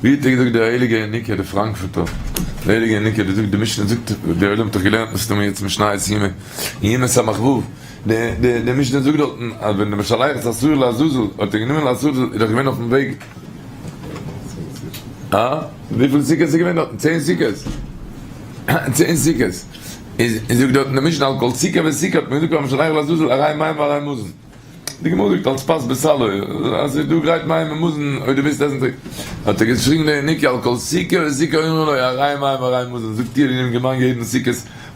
ווי האט ער געזאגט דער הייליגער ינוקא דער פראנקפורטער, דער הייליגער ינוקא דער זאגט די משנה זאגט, דער עולם האט דאך געלערנט מסתמא יעצט משניות יומא, אין יומא סמך ו', די די די משנה זאגט דארטן אז ווען דער משלח את השעיר לעזאזל האט ער גענומען לעזאזל איז דאך געווען אויפן וועג, אה? וויפיל סוכות איז געווען דארטן? צען סוכות? צען סוכות, איז זאגט דארטן די משנה על כל סוכה וסוכה האט מען געזאגט ביים משלח לעזאזל הרי מים והרי מזון. די גמרא זאגט אלס פת בסלו אז ס'איז דא גרייט מים און מזון אויב דו ווילסט עסן טרינק. האט ער געשריגן דער ינוקא על כל סוכה וסוכה אומרים לו הרי מים והרי מזון זאגט איר אינעם געמיין יעדן סוכות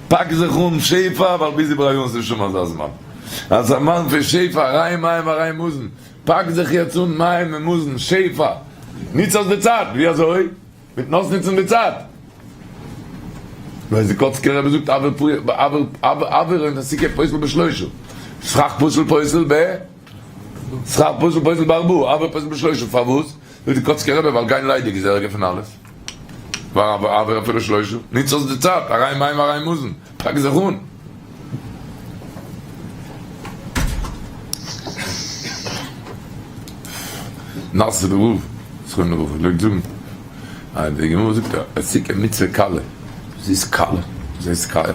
פאק זיך אן שפע ווייל ביז איבער א יאר איז נישט דא אזא זמן א זמן פון שפע הרי מים והרי מזון פאק זיך יעצט אן מים און מזון שפע נוץ אויס די צייט ווי אזוי? מיטן אויסנוצן די צייט. ווי די קאצקער רבי זאגט אויר פרי אויר אויר אין סוכה פוסל בשלושה סכך פסול פוסל ב סכך פסול פוסל בארבעה אויר פוסל בשלושה פארוואס זאגט די קאצקער רבי ווייל גיין ליידיג איז ערגער פון אלעס ווייל אויר אפילו שלושה נוץ אויס די צייט אריין מים אריין מזון פאק זיך אן. נאסער רב זכרונו לברכה פלעגט זאגן אז די גמרא זאגט אז סוכה מצוה קלה, וואס איז קלה? וואס הייסט קלה?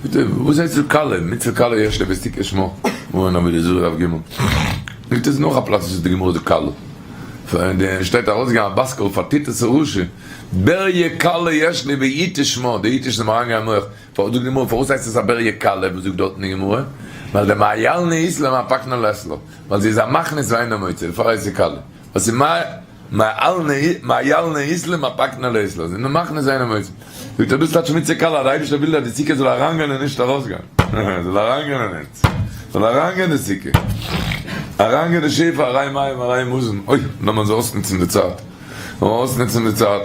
זאגט ער וואס הייסט קלה? מצוה קלה יש לבסוכה שמה, מרן עבודה זרה דף ג, זאגט ער איז נאך א פלאץ וואס די גמרא זאגט קלה, שטייט ארויסגעגאנגען א בת קול פאר טיטוס הרשע, בריה קלה יש לי ואיתיש שמה, די איתיש איז אים אריינגעגאנגען אין מח, פארוואס זאגט די גמרא פארוואס הייסט עס א בריה קלה, וואס זאגט דארטן די גמרא? ווייל די מעיילנא אית לה מהפקנא לית לה, ווייל זי איז א מכניס ואינו מוציא, דערפאר הייסט זי קלה, ווייל ס'איז מעיילנא אית לה מהפקנא לית לה, זי איז נאר מכניס ואינו מוציא. זאגט ער דאס טייטש מצוה קלה אז די אייבערשטער וויל אז די סוכה זאל אריינגיין און נישט ארויסגיין, זאל אריינגיין אין אונז, זאל אריינגיין די סוכה, אריינגיין די שפע, אריין מים אריין מזון, אוי לאמיר אונז אויסנוצן די צייט, לאמיר אויסנוצן די צייט.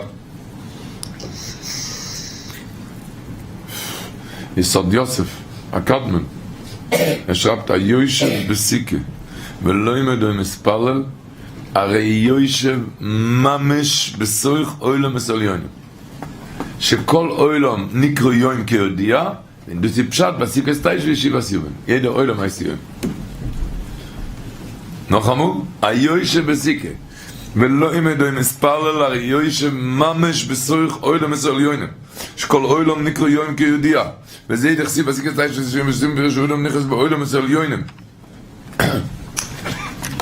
יסוד יוסף הקדמון, ער שרייבט היושב בסוכה ולומד או מתפלל הרי יושב ממש בתוך עולמות עליונים שכל עולם נקרא יום כידוע, און דאס איז פשט בסוכות תשבו שבעת ימים, יעדע עולם הייסט יום. נאכאמאל, היושב בסוכה ולומד או מתפלל הרי יושב ממש בתוך עולמות עליונים, שכל עולם נקרא יום כידוע, וזה דכתיב בסוכות תשבו שבעת ימים פירוש אדם נכנס בעולמות עליונים.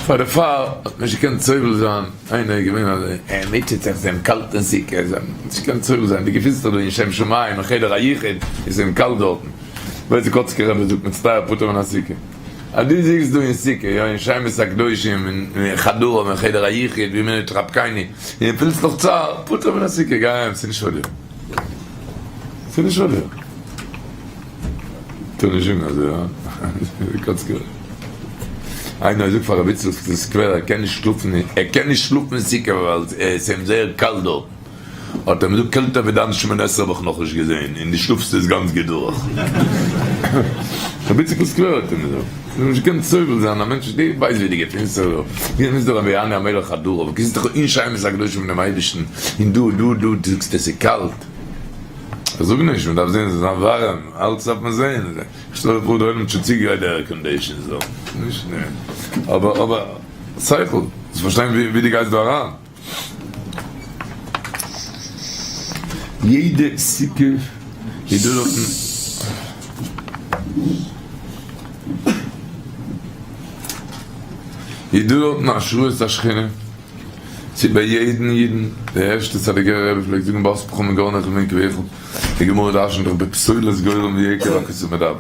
פאר דערפאר האט מען נישט געקענט סובל זיין, איינער איז געווען אזוי, ער מוטשעט זיך, ס'איז אים קאלט אין סוכה, ער האט נישט געקענט סובל זיין, דו געפינסט זיך דא אין שם שמים אין חדר היחוד, איז אים קאלט דארטן, ווייסט די קאצקער רבי זאגט מצטער פטור מן הסוכה, אז דו זיצסט דא אין סוכה, יא אין שמות הקדושים, אין חדרים, אין חדר היחוד, ווי מען האט רבקייני, און פילסט נאך צער, פטור מן הסוכה, גיי אהיים, ס'איז נישט פאר דיר, ס'איז נישט פאר דיר. טאר נישט זאגן אזוי הא? קאצקער. איינער זאגט פאר רבי איצל פון סקווער ער קען נישט שלאפן ער קען נישט שלאפן אין סוכה ווייל עס איז אים זייער קאלט דארט. האט ער אים געזאגט קעלטער ווי דיין שמונה עשרה האב איך נאכנישט געזעהן און דו שלאפסט עס גאנץ גוט דורך. רבי איצל פון סקווער האט אים געזאגט. זיי האבן נישט געקענט סובל זיין א מענטש דו ווייסט ווי דו געפינסט זיך דא. ווי איז דא רבי ינאי המלך הדור אבער געפינסט דיך אין שמות הקדושים פונעם אייבערשטן און דא דא דא זאגסטו עס איז קאלט. איך זאג נישט, מען דארף זען ס'זאל זיין ווארעם, אלץ דארף מען זען, שטעל דיך פאר די עולם האט שוין צוגעגרייט די עירקאנדעישאנס דא, נישט נע, אבער אבער שכל, זאלסט פארשטיין ווי דו גייסט דא אריין. יעדע סוכה איז דא דארטן. איז דא דארטן השראת השכינה. צו ביי יעדן אידן, דער ערשטער סאדיגערער רבי פלעגט זאגן באספך מגרנך ומיקבך, די גמרא דרשנ'ט דאך בפסולת גורן ויקב הכתוב מדבר,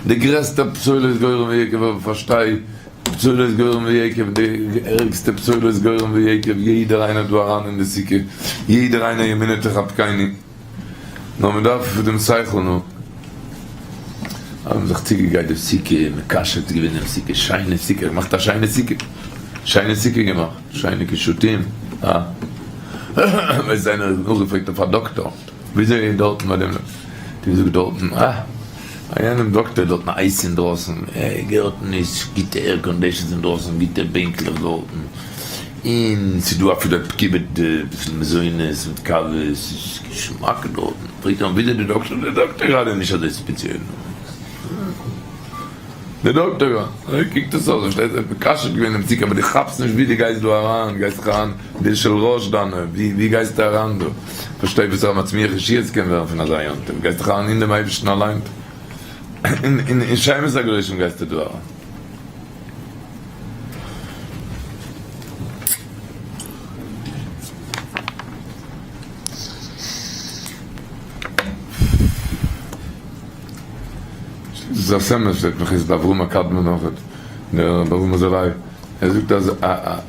די גרעסטע פסולת גורן ויקב אבער פארשטיי, פסולת גורן ויקב, די ערגסטע פסולת גורן ויקב, יעדער איינער דא אריין אין די סוכה, יעדער איינער ימינו תחבקני. נאר מען דארף דעם שכל נו. האבן זיך צוגעגרייט די סוכה, מקשט געווען דעם סוכה, שיינע סוכה, געמאכט א שיינע סוכה, שיינע סוכה געמאכט, שיינע קישוטים, אה. ווייסט איינער האט נאכגעפרעגט אויף א דאקטאר, וויאזוי איז דארטן ביי דעם, האט ער געזאגט דארטן, אה, ביי יענעם דאקטאר איז דארטן הייס אינדרויסן, דארטן איז גוטע עירקאנדעישאנס אינדרויסן, גוטע בענקלעך דארטן. און ס'איז דא אפילו כיבוד אביסל מזונות מיט קאווע, ס'איז געשמאק דארטן. פרעגט ער אים וויאזוי די דאקטער, די דאקטער גראדע איז נישט אזוי ספעציעל. דער דאקטאר, אזוי קוקט עס אויס, פארשטייסט, ער האט מקשט געווען דעם סוכה, אבער דו כאפסט נישט ווי דו גייסט דא אריין, גייסט זיך אריין די של ראש דיינע, ווי ווי גייסטו אריין דא? פארשטיי וואס א מצמיח ישועות קען ווערן פון אזא יום טוב, גייסט דיך אריין אין דעם אייבערשטן אליין, אין אין שמות הקדושים גייסטו דא אריין. דאס איז א סמל שטייט נאך איז באברהם הקדמון אויך דער אברהם אזולאי ער זאגט אז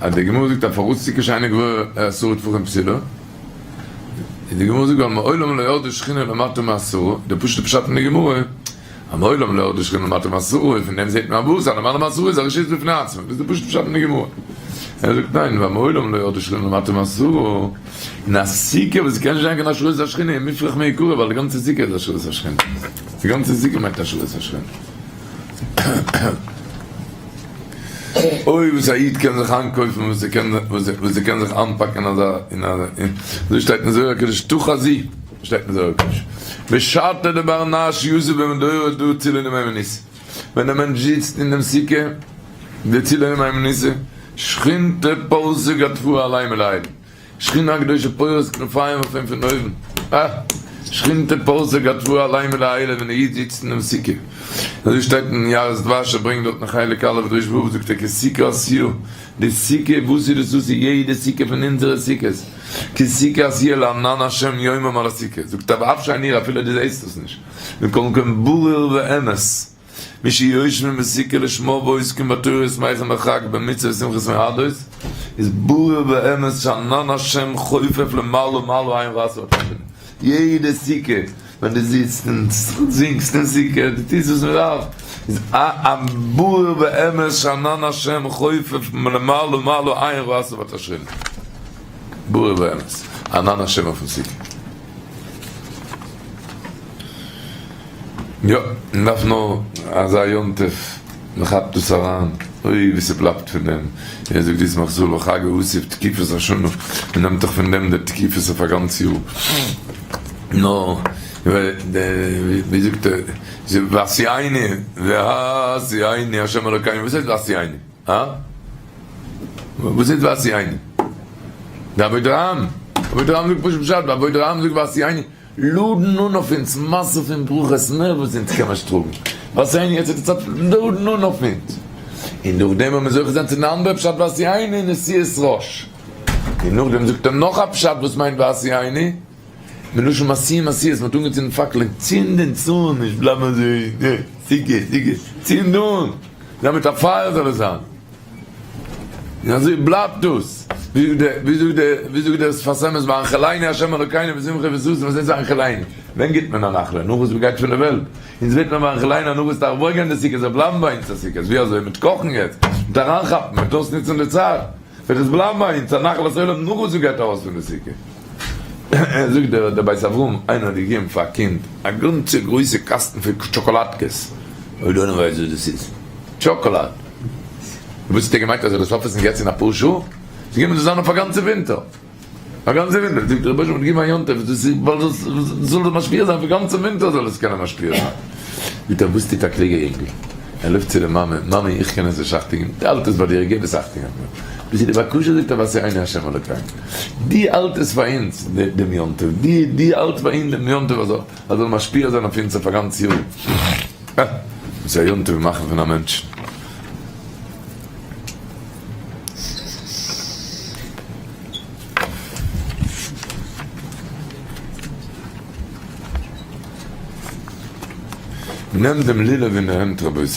אז די גמרא זאגט אז פארוואס סוכה שאינה גבוהה עשרה טפחים פסולה איז די גמרא זאגט ווייל מעולם לא ירדה שכינה למטה מעשרה די פשוטע פשט אין די גמרא אז מעולם לא ירדה שכינה למטה מעשרה פון דעם זעט מען אז וואס אז למעלה מעשרה איז א רשות בפני עצמו דאס איז די פשוטע פשט אין די גמרא ער זאגט ניין ווייל מעולם לא ירדה שכינה למטה מעשרה אין א סוכה וואס קען נישט זיין קיין השראת השכינה איז מופרך מעיקרא ווייל די גאנצע סוכה איז השראת השכינה. די גאנצע סוכה מיינט השראת השכינה. אוי וואס א איד קען זיך איינקויפן וואס ער קען וואס ער קען זיך איינפאקן אזא אין א אזוי שטייט אין זוהר הקדוש תא חזי שטייט אין זוהר הקדוש בשעתא דבר נש יתיב במדורא דא צילא דמהימנותא ווען דער מענטש זיצט אין דעם סוכה די צילא דמהימנותא שכינתא פרסא גדפהא עליה מלעילא שכינה הקדושה פורס כנפיים אויף אים פון אויבן, אה! שכינתא פרסא גדפהא עליה מלעילא ווען די איד זיצט אינעם סוכה. אזוי שטייט אין יערות דבש ער ברענגט דארט אין חלק א' דרוש ו' זאגט ער כי סוכה עשויה, די סוכה וואס איז דאס עשוי יעדע סוכה פון אונזערע סוכות, כי סוכה עשויה לענן השם יומם על הסוכה, זאגט ער ואף שאיני רואה אפילו דו זעסט עס נישט, מכל מקום ברור ואמת. מי שיושבים בסוכה לשמה ועוסקים בתורה ושמחים בחג במצוה ושמחת מועדות, איז ברור באמת שענן השם חופף למעלה מעלה עין ראתה ותחתונה. יעדע סוכה ווען דו זיצט און זינגסט אין סוכה, דו טוסט וואס מען דארף, איז א ברור באמת שענן השם חופף למעלה מעלה עין ראתה ותחתונה. ברור באמת. ענן השם אויפן סוכה. יא, מען דארף נאר אזא יום טוב, מען כאפט דאס אריין, אוי ווי ס'בלייבט פון דעם, ער זאגט ישמח ישראל בחג האסיף תקיפות השנה, מען נעמט דאך פון דעם די תקיפות אויף א גאנץ יאר, נאר ווי זאגט ער, והשיאני והשיאני השם אלוקינו, וואס הייסט והשיאני? הא? וואס הייסט והשיאני? די אבודרהם, אבודרהם זאגט פשוט פשט, אבודרהם זאגט והשיאני. לאדן אן אויף אונז משא פון ברכות מער וואס אונז קען מען טראגן, ועשני יעצט איז די צייט פון לאדן אן אויף אונז, און נאכדעם ווען מען זוכה זיין צו די אנדערע פשט והשיאני נשיאת ראש, און נאכדעם זאגט ער נאך א פשט וואס מיינט והשיאני, מלשון משיאים משואות, מען האט אנגעצינדן פאקלען, צינד אונז אן, נישט בלייבן אזוי, סוכה, סוכה, צינד אן, זיי מיט א פייער זאל עס זיין. און אזוי בלייבט דאס, ווי זאגט דער ווי זאגט דער שפת אמת והנחילנו ה' אלוקינו בשמחה ובששון, וואס הייסט והנחילנו? ווען גיבט מען א נחלה? נאך וואס מ'גייט פון די וועלט, אונז בעט מען והנחילנו נאך וואס דארף אוועקגיין די סוכה זאל בלייבן ביי אונז א סוכה, ווי אזוי? מיט קאכן יעצט, מיט אריינכאפן, מיט אויסנוצן די צייט, וועט עס בלייבן ביי אונז א נחלת עולם נאך וואס מ'גייט ארויס פון די סוכה. זאגט דער דער בית אברהם, איינער האט געגעבן פאר א קינד א גאנצע גרויסע קאסטן פון טשאקאלאדקעס, אויב דער עולם ווייסט וואס דאס איז, טשאקאלאד. וואס האט ער געמיינט אז ער וועט עס אויפעסן יעצט אין אפאר שעה? ס'איז געקומען צו זיין אויף א גאנצע ווינטער. א גאנצע ווינטער. זאגט דער רבוש"ע האט געגעבן א יום טוב, דאס איז ווייל דאס זאל דאס משפיע זיין אויף גאנצע ווינטער זאל עס קענען משפיע זיין. זאגט ער וואס טוט א קלוגע יונגל? ער לויפט צו די מאמע, מאמי איך קען עס נישט אכטונג געבן, דו האלט עס ביי דיר, געב עס אכטונג אויף מיר. דאס איז די בקשה זאגט ער והשיאנו השם אלוקינו. דו האלט עס פאר אונז דעם יום טוב, דו דו האלט פאר אונז דעם יום טוב אז ער זאל משפיע זיין אויף אונז אויף א גאנץ יאר. אה! וואס א יום טוב מאכן פון א מענטש. נעמט דעם לולב אין די הענט רבותי,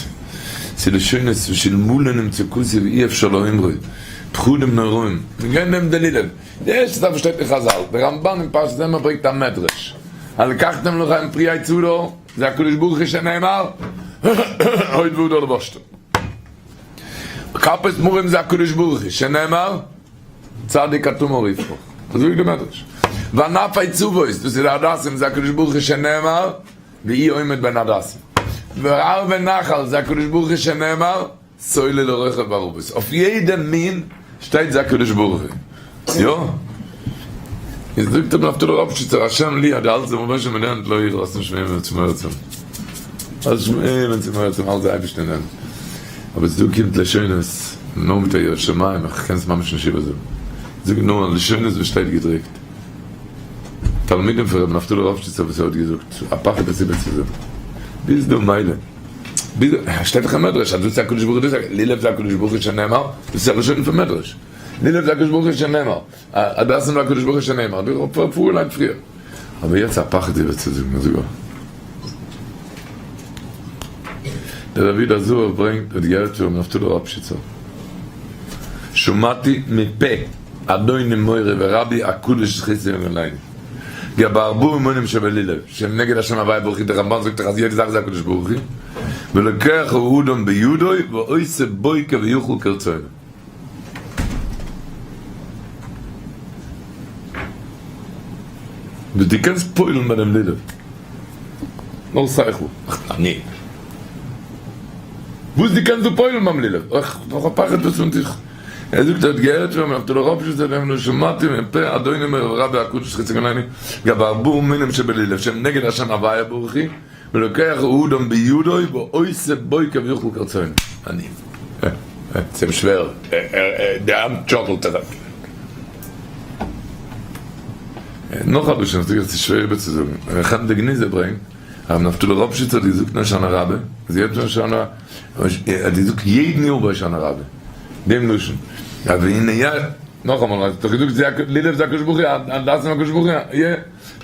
ס'איז לשונות ושלמלא נמצא כתוב אי אפשר לאומרו, פחדים נוראים, מ'גייט נעמען די לולב, די ערשטע זאך וואס שטייט אין חזל, די רמבן אין פרשת אמור ברענגט א מדרש, הלקחתם לכם פרי עץ הדר, זה הקדוש ברוך הוא שנאמר, הוד והדר לבשתם. כפות תמרים זה הקדוש ברוך הוא שנאמר, צדיק כתמר יפרח. אזוי זאגט די מדרש. וענפי עצבות, דאס איז די הדסים, זה הקדוש ברוך הוא שנאמר, והוא עומד בין הדסים. וערבי נחל, זה הקדוש ברוך הוא שנאמר, סולו לרוכב בערבות. אויף יעדע מין שטייט זה הקדוש ברוך הוא. יא. איז זאגט רבי נפתלי ראפשיצער השם לי אז די האלטסט דעם רבונו של עולם אין די הענט לא אירא האסט נישט וועמען צו מורא צו האבן. האסט נישט וועמען צו מורא צו האבן האלט די אייבערשטער אין די הענט. אבער דא קומט לשונות נאר מיט א יראת שמים, איך קען עס ממש נישט איבערזאגן. זאג נאר לשונות וואס שטייט געדרוקט. תלמידים פון רבי נפתלי ראפשיצער וואס ער האט געזאגט, א פחד עס איבערצוזאגן. ביז דא מילא. ביז דא, שטייט דאך אין מדרש אז דאס איז הקדוש ברוך הוא, דאס איז לולב זה הקדוש ברוך הוא שנאמר, דאס איז א לשון פון מדרש. לולב זה הקדוש ברוך הוא שנאמר. הדסים זה הקדוש ברוך הוא שנאמר. דו האב פארגעליינט פריער. אבער יעצט א פחד איבערצוזאגן אזוי גאר. דער רבי דער זוהר ברענגט האט געהערט פון רבי נפתלי ראפשיצער שמעתי מפה אדוני מורי ורבי הקדוש זכותו יגן עלינו גבי ארבעה מינים שבלולב שהם נגד השם הוויה ברוך הוא דער רמבן זאגט דאך אז יעדע זאך איז הקדוש ברוך הוא ולוקח האדם בידו ועושה בו כביכול כרצונו. וואס דו קענסט פועל'ן ביי דעם לולב. נאר שכל. אני. וואס דו קענסט דא פועל'ן ביים לולב. איך האב א פחד דאס פון דיך. ער זאגט ער האט געהערט פון רבי נפתלי ראפשיצער דעם לא שמעתי מפה אדוני מורי ורבי הקדוש זכותו יגן עלינו גבי ארבעה מינים שבלולב שהם נגד השם הוויה ברוך הוא ולוקח האדם בידו ועושה בו כביכול כרצונו. אני. ס'איז אים שווער. די האנט שאקלט זיך. נאך א לשון, איך זאג עס איז שווער איבערצוזאגן. ר' חיים דגניזא ברענגט, הרב נפתלי ראפשיצער האט געזאגט אין הושענא רבה, זי האט הושענא, ער האט געזאגט יעדן יאר ביי הושענא רבה, דעם לשון, אז והנה י, נאכאמאל, ער האט דאך געזאגט לולב זה הקדוש ברוך הוא, הדסים הקדוש ברוך הוא, י.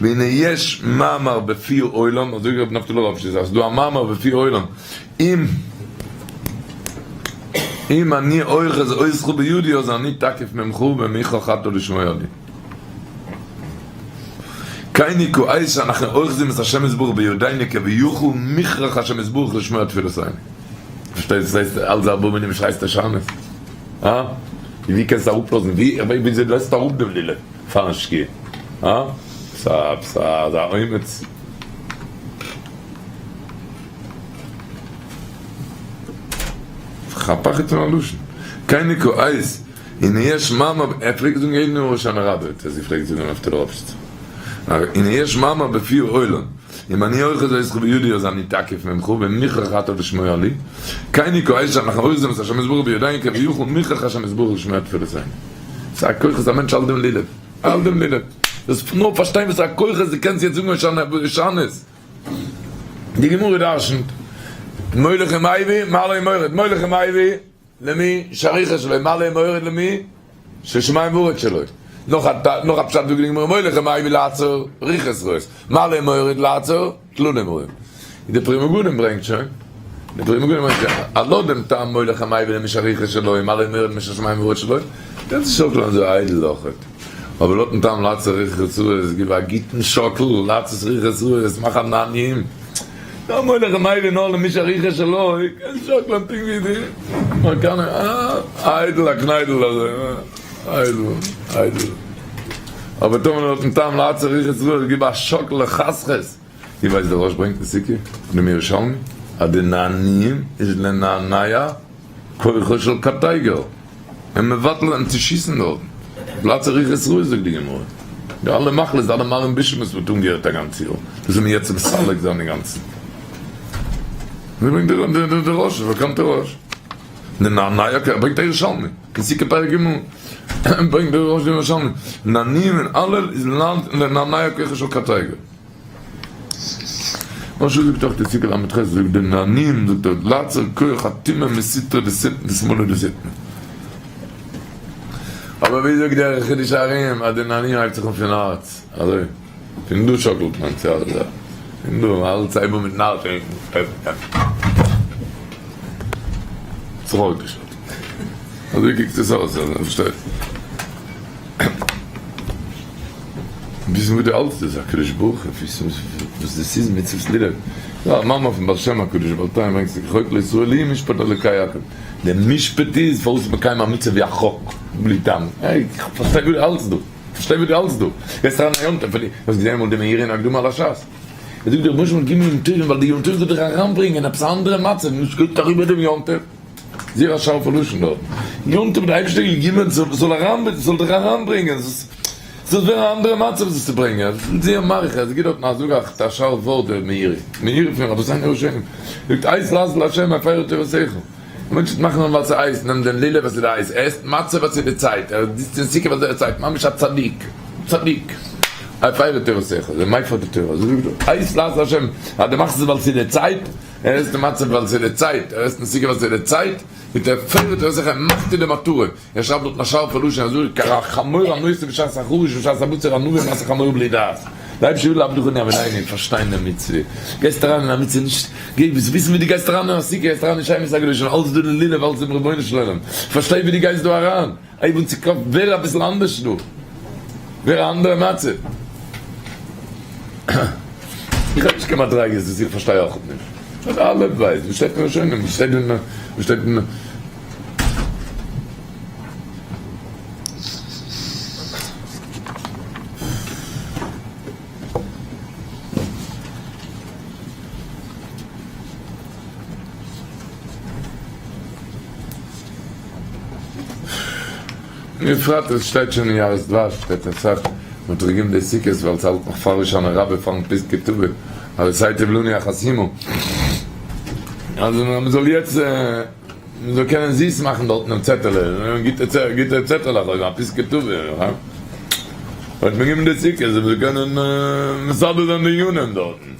והנה יש מאמר בפי עולם, אזוי זאגט רבי נפתלי ראפשיצער, אז ס'דא א מאמר בפי עולם, אם אם אני אוחז אותך בידי אז אני תקיף ממך ומוכרח אתה לשמוע לי. כן הוא כעת שאנחנו אוחזים את השם יתברך בידינו כביכול מוכרח השם יתברך לשמוע תפילותינו. פארשטייסט וואס הייסט אלזא ארבעה מינים שרייסט הושענות? הא? ווי קענסטו אראפלאזן? ווי וויאזוי לאזטו אראפ דעם לולב פארן שקיעה? הא? ס'איז אזא אומץ. כ'האב פחד פון א לשון. קיינער כעת הנה יש מאמר, ער פלעגט זאגן יעדן יאר הושענא רבה האט ער זי פלעגט זאגן אויף תל ראפשיץ. הנה יש מאמר בפי העולם, אם אני אוחז אותך בידי אז אני תקיף ממך ומוכרח אתה לשמוע לי, קיינער כעת שאנחנו אוחזים את השם יתברך בידיים כביכול מוכרח השם יתברך לשמוע תפילותינו. ס'איז א כח אז א מענטש האלט דעם לולב. האלט דעם לולב. דאס נאר פארשטיין וואס א כח איז דו קענסט יעצט זאגן הושענות. די גמרא דרשנ'ט, מוליך ומביא, מעלה ומוריד, מוליך ומביא למי שהרוחות שלו, מעלה ומוריד למי ששמים וארץ שלו. נאך א נאך א פשט זאגט די גמרא, מוליך ומביא לעצור רוחות רעות, מעלה ומוריד לעצור טללים רעים. די פרי מגדים ברענגט שוין, די פרי מגדים ברענגט שוין, אז לויט דעם טעם מוליך ומביא למי שהרוחות שלו, מעלה ומוריד למי ששמים וארץ שלו, קענסטו שאקלען אזוי איידל אויכעט. אבער לויטן טעם לעצור רוחות רעות, גיב א גוטן שאקל, לעצור רוחות רעות, מאך א נענועים. לא מוליך ומביא נאר למי שהרוחות שלו, קענסט שאקלען פונקט ווי די אמעריקאנער, אה, איידל א קניידל אזוי, אה, איידל, איידל. אבער טאמער לויטן טעם לעצור רוחות רעות, גיב א שאקל לחסכס. דו ווייסט דער ראש ברענגט אין סוכה פונעם ירושלמי אז די נענועים איז לנענע כוחו של קטיגור און מבטל אים צו שיסן דארטן לעצור רוחות רעות זאגט די גמרא די אלע מחלות די אלע מרעין בישין וואס מ'האט אנגעהערט א גאנץ יאר דאס זאל מען יעצט מסלק זיין אינגאנצן אזוי ברענגט דער ראש א באקאנטער ראש לנענע ער ברענגט א ירושלמי אין סוכה פרק ג' ברענגט דער ראש די ירושלמי נענועים און הלל איז לנענע כוחו של קטיגור. משל זאגט אויך די סוכה ל"ח זאגט די נענועים זאגט ער לעצור כח הטומאה מסיטרא דשמאלא דשטנא. אבער ווי זאגט דער חידושי הרי"ם אז די נענועים הייבט זיך אן פון הארץ אזוי פון דא שאקלט מען צו אזוי פון דא אלץ הייב אן מיטן הארץ צחוק אזוי קוקט עס אויס פארשטייט. וויסן וואס דו האלטסט איז הקדוש ברוך הוא, וויסן וואס דאס איז מצוות לולב, יא א מאמר פון בעל שם הקדוש בעל תניא ברענגט זיך חוק לישראל הוא משפט אלוקי יעקב, דער משפט איז פארוואס איז מקיים א מצוה ווי א חוק בלי טעם, העי איך פארשטיי וואס דו האלטסט דא, פארשטיי וואס דו האלטסט דא, גייסט אריין אין א יום טוב, האסט געזען אמאל די מאירי אין הקדמה על הש"ס? ער זאגט דער רבונו של עולם גיב מיר יום טובים ווייל די יום טוב זאל דיך אריינברענגען עפעס א אנדערע מצב, נישט גייט אריבער דעם יום טוב. זייער א שארפע לשון דארט. יום טוב האט די אייבערשטער געגעבן זאל אריין זאל דיך אריינברענגען זאל ווערן א אנדערע מצב זאלסט צו ברענגען זייער מאריך ער גיט דארטן א זאג א שארף ווארט דער מאירי מאירי פון רבותינו הראשונים זאגט עת לעשות לה' הפרו תורתך. א מענטש וועט מאכן ווייל ס'איז הייס, נעמט דעם לולב וואס איז הייס, ער עסט מצה ווייל ס'איז די צייט, ער זיצט אין סוכה ווייל ס'איז די צייט, ממש א צדיק, צדיק. הפרו תורתך, אזוי מפר די תורה, אזוי זאגט דא, עת לעשות להשם, אז דו מאכסט עס ווייל ס'איז די צייט, ער עסט די מצה ווייל ס'איז די צייט, ער עסט אין סוכה ווייל ס'איז די צייט, מיט הפרו תורתך מאכט ער די מטרה. ער שרייבט דארטן א שארפע לשון אזוי כחמור הנושא בשעת החריש ובשעת הבציר ענבים מעשה חמור בלי דעת. די אייבערשטער וויל עבדך אני הבינני פארשטיין די מצוה. גייסט אריין אין א מצוה נישט גיי ווילסט וויסן ווי דו גייסט אריין אין א סוכה גייסט אריין אין שמות הקדושים אלץ דא די לולב אלץ דעם רבונו של עולם פארשטיי ווי דו גייסט דא אריין הייב אן צו קלאפן ווער אביסל אנדערש דא ווער א אנדערע מצב. איך האב נישט קיין מדריגות וואס איך פארשטיי אויך נישט. אלף בית וואס שטייט אין ראשונים וואס שטייט אין וואס שטייט אין. בפרט עס שטייט שוין אין יערות דבש שטייט אסאך מען האט דאך געגעבן די סוכות ווייל ס'האלט נאך פאר הושענא רבה פארן פסקי טבע אז עס הייטב לנו החסימה אז מען זאל יעצט מען זאל קענען זיס מאכן דארטן דעם צעטעלע, גוטע גוטע צעטעלעך אויב א פסקי טבע, האט מען געגעבן די סוכות אז מען זאל קענען מסדר זיין די ענינים דארטן.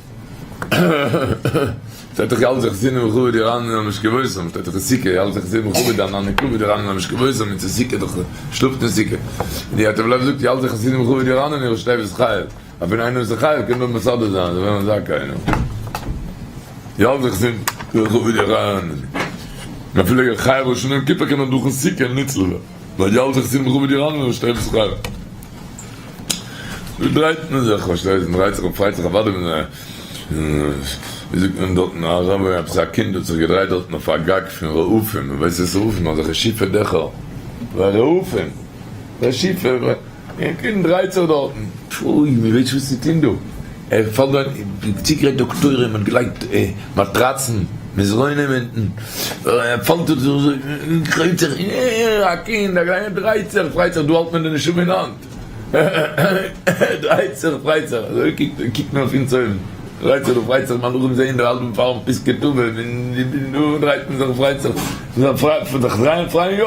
שטייט דאך יעלזו חסידים בכבוד ירננו על משכבותם, שטייט דאך אין סוכה יעלזו חסידים בכבוד ענני כבוד ירננו על משכבותם, מיט סוכה דאך שלאפט אין סוכה, און די ייטב לב זאגט יעלזו חסידים בכבוד ירננו ראשי תיבות חייב. אפילו איינער וואס איז חייב קען דאך מסדר זיין, זיי וועלן זכאי נו. יא זיך זינט לכבוד ירנן. אפילו חייב ראש השנה יום כיפור קען ער דורכן סוכה ניצל ווערן. ווייל יאללה זיך זינט לכבוד ירנן ראשי תיבות חייב. דא דרייט מען זיך, פארשטייסט, מען דרייט זיך און פרייט זיך אוודאי ווען ווי זאגט מען דארטן א רבי עפעס א קינד האט זיך געדרייט דארטן אויף א גג פון רעפים, מען ווייסט וואס איז רעפים? אזעלכע שיפע דעכער, רעפים, שיפע. און קינד דרייט זיך דארטן, פוי, מען ווייסט וואס צו טון דא, ער פאלט דא אין, צוגרייט דאקטוירים, מען האט געלייגט מאטראצן, מזרונים אונטן, ער פאלט דא אזוי, דרייט זיך, א קינד, א קליינער דרייט זיך, פרייט זיך, דא האלט מען די נשמה אין האנט, דרייט זיך, פרייט זיך, אזוי קוקט מען אויף אונז אויבן, דרייט זיך דא, פרייט זיך, מלאכים זעען דער האלבן פארן פסקי טבע, און דא דרייט מען זיך, פרייט זיך, זיך דרייען פרייען יא.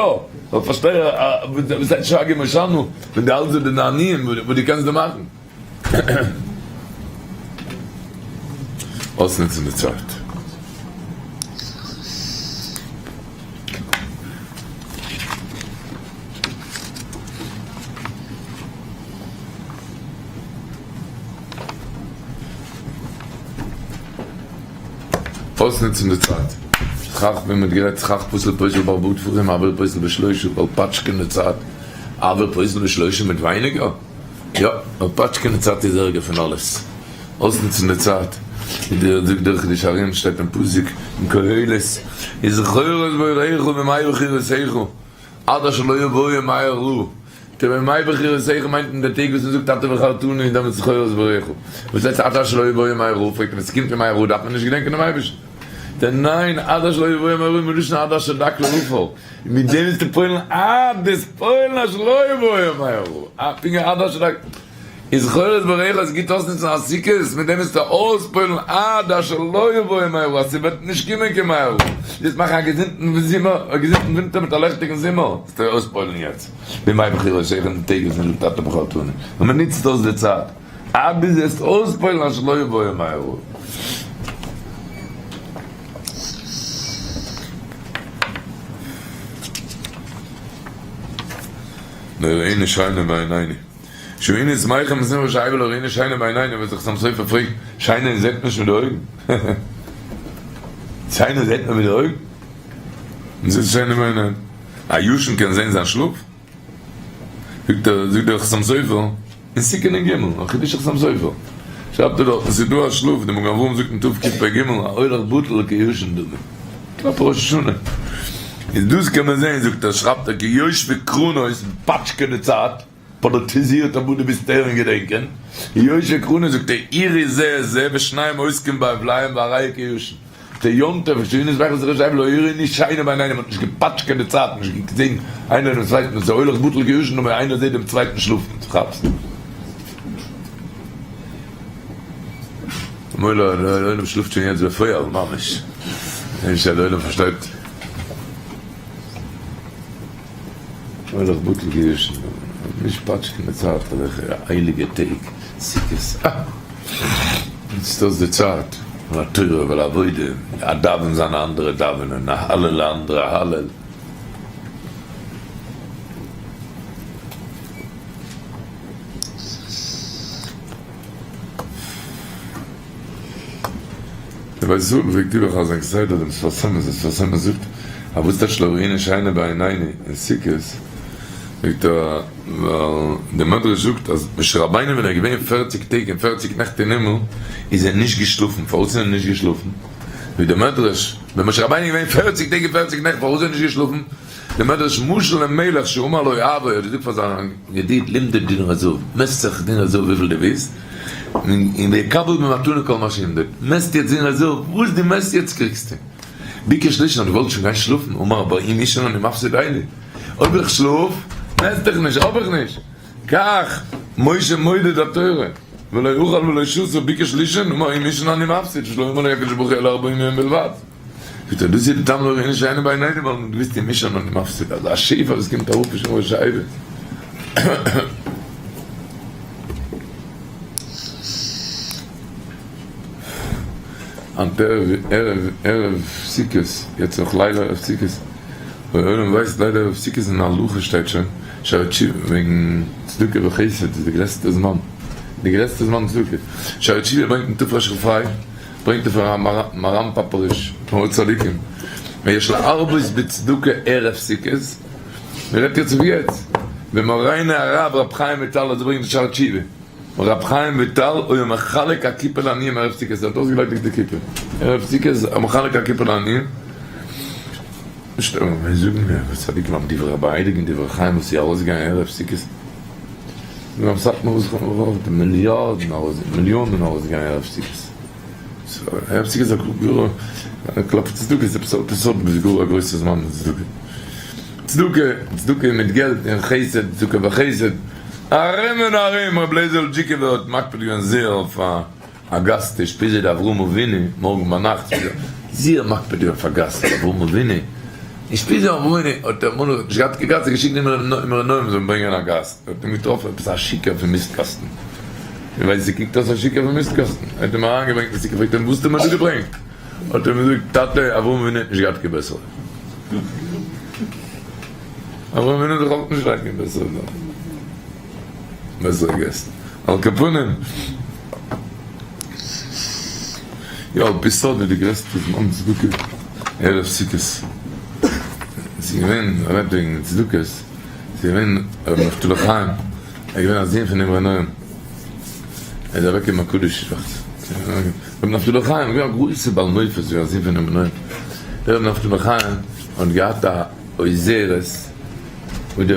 אבער פארשטיי וואס הייסט שרגי משלנו ווען די האלטסט די נענועים וואס די קענסט דא מאכן. אויסנוצן די צייט. אויסנוצן די צייט. סכך ווי מ'האט גערעדט סכך פסול פוסל בארבעה טפחים אויר פוסל בשלושה ווייל פאטשקען די צייט אויר פוסל בשלושה מיט ווייניגער יא ווייל פאטשקען די צייט איז ערגער פון אלעס אויסנוצן די צייט ווי דער זאגט דער חידושי הרי"ם שטייט אין פסוק אין קהלת וזכור את בוראך בימי בחירותיך עד אשר לא יבואו ימי הרעה די בימי בחירותיך מיינט אין די טעג וואס מ'זאגט אתה בחרתנו און דעמאלטס זכור את בוראך. וואס הייסט עד אשר לא יבואו ימי הרעה? פרעגט ער ווען ס'קומט ימי הרעה דארף מען נישט געדענקען דעם אייבערשטן? זאגט ער ניין עד אשר לא יבואו ימי הרעה מלשון עד אשר דק לעפר און מיט דעם איז צו פועל'ן עד דאס פועל'ן אשר לא יבואו ימי הרעה פונקט ווי עד אשר דק וזכור את בוראך איז גוט אויסנוצן א סוכות מיט דעם איז צו אויספועל'ן עד אשר לא יבואו ימי הרעה אז ס'וועט נישט קומען קיין ימי הרעה וועסט מאכן א געזונטן זומער א געזונטן ווינטער מיט א לעכטיגן זומער וועסטו אויספועל'ן יעצט. בימי בחירותיך די טעג וואס מען זאגט אתה בחרתנו, און מען נוצט אויס די צייט, אבי זאלסט אויספועלן אשר לא יבוא ימי הרעה. לא ראינו שינה בעינינו. שהיינו שמחים בשמחה שהיו ולא ראינו שינה בעינינו, וואס דער חתם סופר פרעגט, שינה זעט מען נישט מיט די אויגן? שינה זעט מען מיט די אויגן? און זעט שינה בעינינו. א ישן קען זען זיין שלאף? זאגט ער, זאגט דער חתם סופר, אין סוכה נ ג, א חידוש חתם סופר, שרייבט ער דארטן, ס'איז דא א שלאף, דער מגן אברהם זאגט אין תקפ ג, א הולך בטל כישן דמי, קנאפע ראש השנה, איז דאס קען מען זען, זאגט ער, שרייבט ער, כי יושבי קרנות פאטשקען די צייט, פאליטיזירט אבו די ביסט ערן געדענקען, יושבי קרנות זאגט ער, עירי זה את זה ושניים עוסקים בהבליהם והראיה כישן. די יום טוב איז שוין איז וועכער זיך נישט לא יראו נישט שיינע ביי איינעם האט נישט געפאטשקעט די צייט נישט געזען איינער דעם צווייטן איז הולך בטל כישן אבער איינער זעט דעם צווייטן שלאפן דו כאפסט? מילא דער עולם שלאפט שוין יעצט בפועל ממש נישט אז דער עולם פארשטייט. הולך בטל כישן, נישט פאטשקען די צייט אזעלכע הייליגע טעג, סוכות, אה! נוצט אויס די צייט, על התורה ועל העבודה, א דאווען זיין א אנדערע דאווענען, א הלל א אנדערע הלל. דער בית ישראל פלעגט איבערחזר'ן כסדר דעם שפת אמת, דער שפת אמת זאגט אז וואס טייטש לא ראינו שינה בעינינו אין סוכות, זאגט ער ווייל דער מדרש זאגט אז משה רבינו ווען ער איז געווען פערציג טעג און פערציג נעכט אין הימל איז ער נישט געשלאפן, פארוואס איז ער נישט געשלאפן? זאגט דער מדרש ווען משה רבינו איז געווען פערציג טעג און פערציג נעכט פארוואס איז ער נישט געשלאפן? דער מדרש משל למלך שאמר לו אבו האט געזאגט פאר זיין ידיד למדוד דינרי זהב, מעסט זיך דינרי זהב וויפיל דו ווילסט, און ויקבל במתנה כל מה שימדוד, מעסט יעצט דינרי זהב, וואס דו מעסט יעצט קריגסטו. ביקש לישון האט געוואלט שוין גיין שלאפן, אמר אבער אם אישן אני מפסיד אלה, אויב איך שלאף מעסט איך נישט, האב איך נישט, כך משה מודד התורה, ולא אכל ולא שתה, ביקש לישון, אמר אם אישן אני מפסיד, שלא אמר לי הקדוש ברוך הוא אלא ארבעים יום בלבד. זאגט ער דאס איז די טעם לא ראינו שינה בעינינו ווייל מ'האט געוויסט אם אישן אני מפסיד אזא שפע וואס קומט אראפ פון שמאל שייבה. היינט ערב ערב ערב סוכות יעצט נאך ליל ערב סוכות דער עולם ווייסט ליל ערב סוכות אין הלכה שטייט שוין שערי תשובה וועגן צדקה וחסד איז די גרעסטע זמן די גרעסטע זמן צדקה שערי תשובה ברענגט אין תרכ"ה ברענגט ער פון מהר"ם פאפעריש פון אור צדיקים ויש להרבות בצדקה ערב סוכות מען רעדט יעצט אויף יעצט ומורינו הרב ר' חיים וויטאל אזוי ברענגט די שערי תשובה ר' חיים וויטאל היה מחלק הקופה לעניים ערב סוכות ער האט אויסגעליידיגט די קופה ערב סוכות היה מחלק הקופה לעניים נישט און זאגן מיר וואס צדיקים האבן דברי רבי הייליגן דברי חיים וואס איז ארויסגעגאנגען ערב סוכות און סאטמאר וואס האט מיליארדן ארויס מיליאנען ארויסגעגאנגען ערב סוכות ערב סוכות איז א גאר קלאפ צדקה איז עפעס עפעס איז גאר א גרויסע זמן צדקה צדקה צדקה מיט געלט און חסד צדקה וחסד ארום און ארום ר' לייזערל דזשיקובער האט מקפיד געווען זייער אויף א א גאסט טיש פיזי דאברהם אבינו מארגן ביינאכט זייער מקפיד געווען אויף א גאסט אברהם אבינו אין שפיז אברהם אבינו האט ער אמאל נישט געהאט קיין גאסט געשיקט די אמרי נועם זאלן ברענגען א גאסט האט אים געטראפן עפעס א שיכור פון מיסט קאסטן איר ווייסט ווי קוקט אויס א שיכור פון מיסט קאסטן ער האט אים אריינגעברענגט און געפרעגט אים וואס האסטו מיר דא געברענגט האט ער אים געזאגט טאטע אברהם אבינו האט נישט געהאט קיין בעסערע אברהם אבינו האט דאך אויך נישט געהאט קיין בעסערע בעסערע געסט. על כל פנים. יא, על פי סוד איז די גרעסטע זמן צדקה ערב סוכות. ס'איז געווען, מ'רעדט וועגן צדקות, ס'איז געווען רבי נפתלי חיים, ער איז געווען א זון פון אמרי נועם, ער איז אוועק אין מקדש, רבי נפתלי חיים איז געווען א גרויסע בעל מופת, געווען א זון פון אמרי נועם, דער רבי נפתלי חיים האט געהאט א עוזרת, און די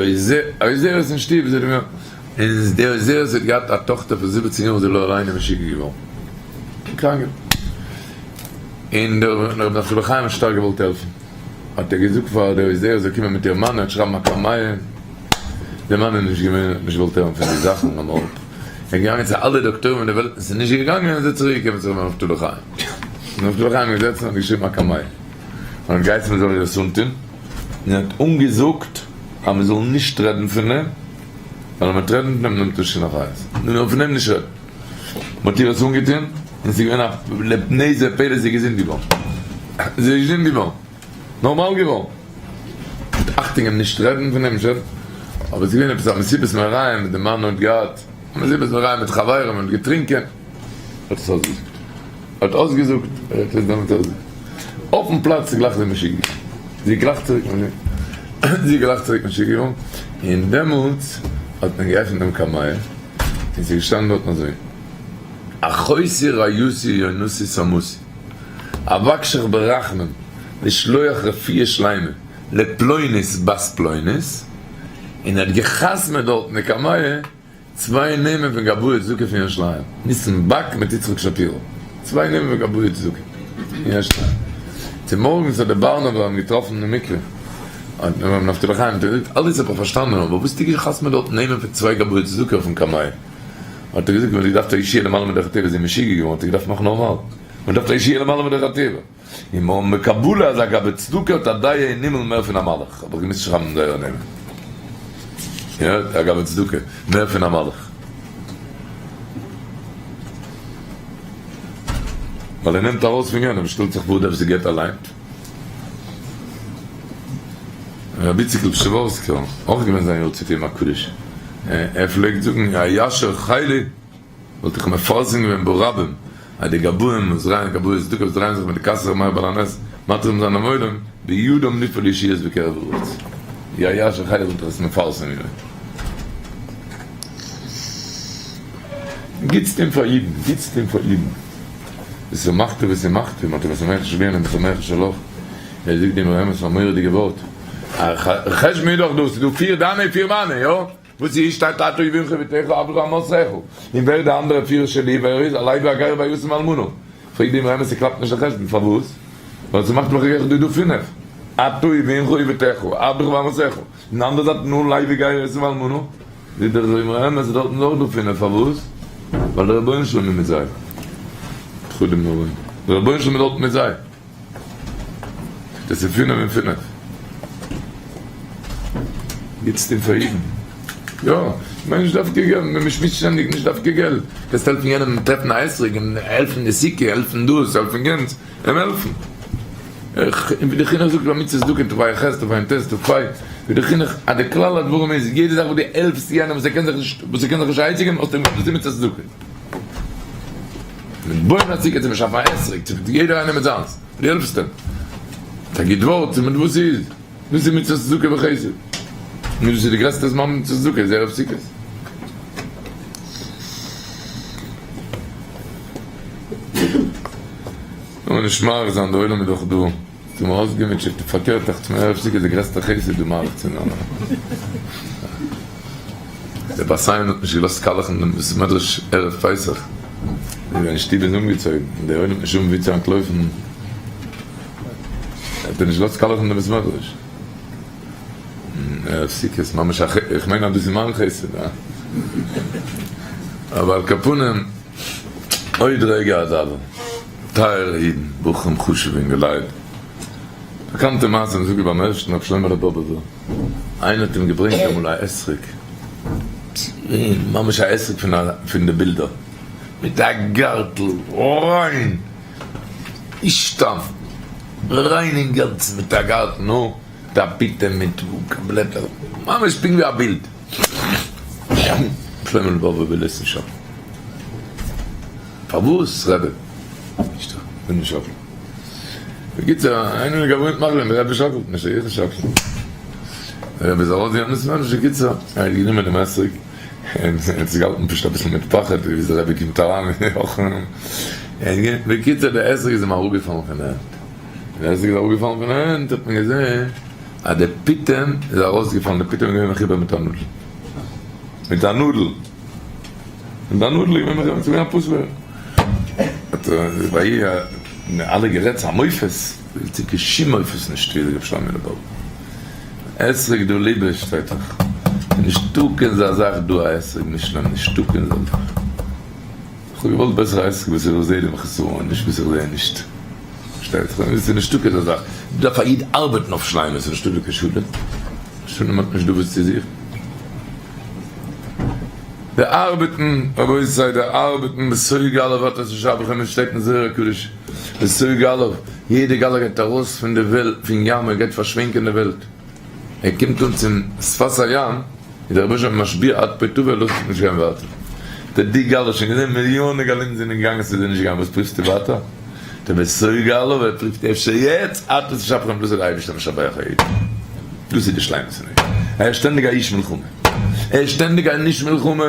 עוזרת אין שטוב איז און די עוזרת האט געהאט א טאכטער פון זיבעצן יאר איז לא עלינו משוגע געווארן קראנק געווארן און דער רבי נפתלי חיים האט שטארק געוואלט העלפן האט ער געזאגט פאר די עוזרת זאל קומען מיט איר מאן ער וועט שרייבן א קמיע די מאן איז נישט געווען האט נישט געוואלט הערן פון די זאכן און ער איז געגאנגען צו אלע דאקטוירים אין די וועלט און ס'איז נישט געגאנגען איז ער צוריק געקומען צו רבי נפתלי חיים רבי נפתלי חיים איז געזעצן און האט געשריבן א קמיע און האט געהייסן מען זאל איר עס אנטון און ער האט אנגעזאגט אז מען זאל נישט רעדן פון אים, ווייל אז מען וועט רעדן פון אים נעמט ער שוין אחריות, מען זאל פון אים נישט רעדן. מען האט איר עס אנגעטון, און ס'איז געווען א לפני זה פלא, זי איז געזונט געווארן, זי איז געזונט געווארן, נארמאל געווארן. מיט אכטונג אים נישט רעדן פון אים, נישט רעדן, אבער ס'איז געווען עפעס א מסיבת מרעים וואס די מאן האט געהאט, א מסיבת מרעים מיט חברים, מען האט געטרינקען, האט עס אויסגעזאגט. האט אויסגעזאגט, ער האט עס דעמאלטס אויסגעזאגט אויפן פלאץ איז גלייך זי משוגע געווארן, זי איז גלייך צוריק משוגע, זי איז גלייך צוריק משוגע געווארן, און דעמאלטס האט מען געעפנט דעם קמיע, און ס'איז געשטאנען דארטן אזוי, אחותי רעיתי יונתי תמתי, אבקשך ברחמים לשלוח רפואה שלימה לפלונית בת פלונית, און ער האט גע'חתמ'עט דארטן די קמיע, צוויי נעמען פון גבאי צדקה פון ירושלים, ניסן באק מיט יצחק שפירא, צוויי נעמען פון גבאי צדקה אין ירושלים. צומארגנס האט דער בארנאבער אים געטראפן אין מקווה, האט רבי נפתלי חיים האט ער געזאגט, אלעס האב איך פארשטאנען, אבער וואס טו איך חתמ'ען דארט נעמען פון צוויי גבאי צדקה אויפן קמיע? האט ער געזאגט, מען האט געדארפט א ישועה למעלה מדרך הטבע, זי איז משוגע געווארן, האט ער געדארפט מאכן נארמאל, מען דארף א ישועה למעלה מדרך הטבע. און מיר האבן בקבלה אז א גבאי צדקה האט א דעה אין הימל מער פון א מלאך, האב איך געמוזט שרייבן זייערע נעמען. יא, א גבאי צדקה, מער פון א מלאך. ווייל ער נעמט ארויס פון יענעם, שטעלט זיך פאר דער וואס געבט אליין. רבי איציקל פשעווארסקער, אויך געווען זיין יארצייט יום הקדוש, ער פלעגט זאגן הישר חילי וואלט איך מפרסם געווען ברבים אז די גבאים וואס דרייען גבאי צדקה וואס דרייען זיך מיט די קאסע ר' מאיר בעל הנס מתרים זיין דעם עולם בידם נפעל ישועות בקרב הארץ. יא יישר חיל וואלט איך עס מפרסם געווען. גוטס טון פאר אידן, גוטס טון פאר אידן. ושמחת ושמחת, אם אתה משמח שלי אני משמח שלך. ער זאגט דעם אמת א מורא'דיגע ווארט. חשבון איז דאך דא, ס'איז דא פיר דיינע און פיר מיינע, יא? וואס איז שטייט אתה ובנך ובתך עבדך ואמתך, און ווער די אנדערע פיר שלי ווער איז הלוי הגר והיתום והאלמנה, פרעגט די אמרי אמת ס'קלאפט נישט די חשבון פארוואס? ווייל ס'מאכט מיך איך דא דא פינף אתה ובנך ובתך עבדך ואמתך, און די אנדערע זייט נאר לוי גר יתום ואלמנה, זאגט דער אמרי אמת דארטן איז אויך דא פינף פארוואס? ווייל דער רבונו של עולם איז מיט זיי, פחדים נוראים, דער רבונו של עולם איז דארטן מיט זיי. דאס איז פינף און פינף. גיבסט אים פאר אידן. יא, כ'מיין נישט דווקא געלט, מען שמועסט שטענדיג נישט דווקא געלט. קענסט העלפן יענעם טרעפן א אתרוג, אים העלפן די סוכה, העלפן דאס, העלפן יענץ, אים העלפן. ווי די חינוך זאגט ביי מצות צדקה תפ ח תפ ט תפ ווי די חינוך אז די כלל הדברים איז יעדע זאך וואס דו העלפסט יענעם וואס ער קען זיך נישט וואס ער קען זיך נישט א עצה געבן האסטו אים געהאלפן דאס איז מצות צדקה. מיט בויען א סוכה צו באשאפן א אתרוג צו יעדער איינער מיט זיינס, דו העלפסט אים מיט א גוט ווארט צו מיט וואס ס'איז, דאס איז מצוות צדקה וחסד, און דאס איז די גרעסטע זמן מצוות צדקה איז ערב סוכות. לאמיר נישט מאריך זיין, די עולם איז דאך דא צו מיר אויסגעמוטשעט, פארקערט דאכט זיך מיר ערב סוכות איז די גרעסטע חסד דא מאריך צו זיין. דער בת עין האט נישט געלאזט קאלעכן דעם בית מדרש ערב פסח, און ווען שטוב איז אנגעצויגן און דער עולם האט נישט האבן וואו צו אנטלויפן, האט ער נישט געלאזט קאלעכן דעם בית מדרש. ערב סוכות, ממש א ח, איך מיין אז דאס איז מיין חסד, הא? אבער על כל פנים, עוד רגע אדבר, טייערע אידן, בחורים חשוב'ע אינגעלייט, באקאנטע מעשה, מ'זאגט ביים ערשטן רבי שלמה'לע באבובער, איינער האט אים געברענגט אמאל א אתרוג, ממש א אתרוג פון די בילדער, מיט א גארטל, ריין, נישט סתם, ריין אינגאנצן, מיט א גארטל, נו, מיט א פיטום, מיט בלעטער, ממש פונקט ווי א בילד. שלמה לבאבוב וויל עס נישט האבן. פארוואס רבי? נישטא, וויל נישט האבן. בקיצור, איינער איז געוואוינט מאכלען, דער רבי שאקלט נישט, איך שאקל. דער רבי איז ארויסגעגאנגען מיט מענטש, בקיצור, ער האט גענומען דעם אתרוג, און ער האט זיך געהאלטן פשוט אביסל מיט פחד, ווי דער רבי קומט אריין, בקיצור, דער אתרוג איז אים אראפגעפאלן פון די הענט. ווען דער אתרוג איז אראפגעפאלן פון די הענט, האט מען געזען אז דער פיטום איז ארויסגעפאלן, דער פיטום איז געווען מחובר מיט א נאדל. מיט א נאדל. מיט א נאדל איז געווען מחובר, ס'איז געווען א פסול'ער. האט ביי אלע גערעדט ס'איז א מופת, זאגט זי קיין שום מופת נישט ווי ר' שלמה לבוב. אתרוג דא ליבער שטייט דאך. ס'איז נישטא קיין אזא זאך דא א אתרוג מושלם, נישטא קיין אזא זאך. איך האב געוואלט בעסער א אתרוג וואס איך זעה דעם חסרון נישט וואס איך זעה נישט. פארשטייט זיך ס'איז נישטא קיין אזא זאך. דארף א איד ארבעטן אויף שלימות, ס'איז נישטא דא קיין שלום. שלום האט נישט דא וואס צו זוכן. די ארבעטן, רבותי, די ארבעטן בסוג א' האט עס נישט אבער כ'מיין שטייט אין זוהר הקדוש בסוג א', יעדע גלח גייט ארויס פון די וועלט, פון ים און גייט פארשווענקען די וועלט, ער קומט אן צום שפת הים, איז דער רבוש ע משביע עד פה תבוא לאזט זיך נישט גיין ווייטער, דער די גלח האט שוין געזען מיליאנען גלים זענען געגאנגען ס'איז זיי נישט געגאנגען וואס פריפסטו ווייטער? דער בסוג א' ער פריפט אפשר יעצט עד פה תשפכם דאס איז די אייבערשטער משבח א איד, דאס איז די שלימות פון איד, ער איז שטענדיג א איש מלחמה. ער איז שטענדיג א איש מלחמה,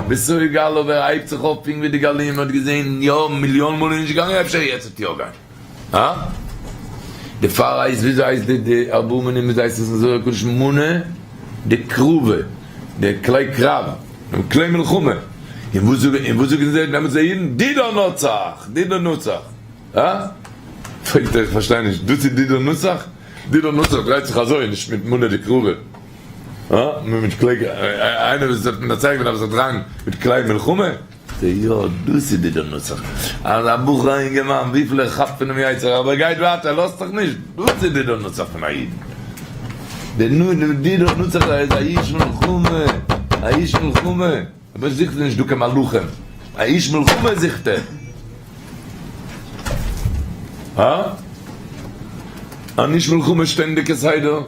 בסוג גליו ער הייבט זיך אויף פונקט ווי די גלים, מען האט געזען יא מיליאן מאל איז נישט געגאנגען אפשר יעצט וועט יא גיין, הא? דערפאר הייסט וויאזוי הייסט די די ארבעה מינים וויאזוי הייסט עס אין זוהר הקדוש מנה דקרבא די כלי קרב דעם כלי מלחמה, און וואס זאגן און וואס זאגן זיי דעמאלטס די אידן דידן נצח דידן נצח, הא? פרעגט ער איך פארשטיי נישט דאס איז דידן נצח? דידן נצח דרייט זיך אזוי נישט מיט מנה דקרבא. אה? מיט כלי, איינער וואס האט מנצח געווען דארף זיך דרייען מיט כלי מלחמה? יא, דאס איז די נוסח. אז א בחור א אינגערמאן וויפיל ער כאפט פונעם יצר הרע אבער ער גייט ווייטער ער לאזט זיך נישט, דאס איז די נוסח פון א איד. דער דידן נצח איז א איש מלחמה, א איש מלחמה, אבער זוכט נישט דא קיין מלאכים, א איש מלחמה זוכט ער. הא? אן איש מלחמה שטענדיג כסדר.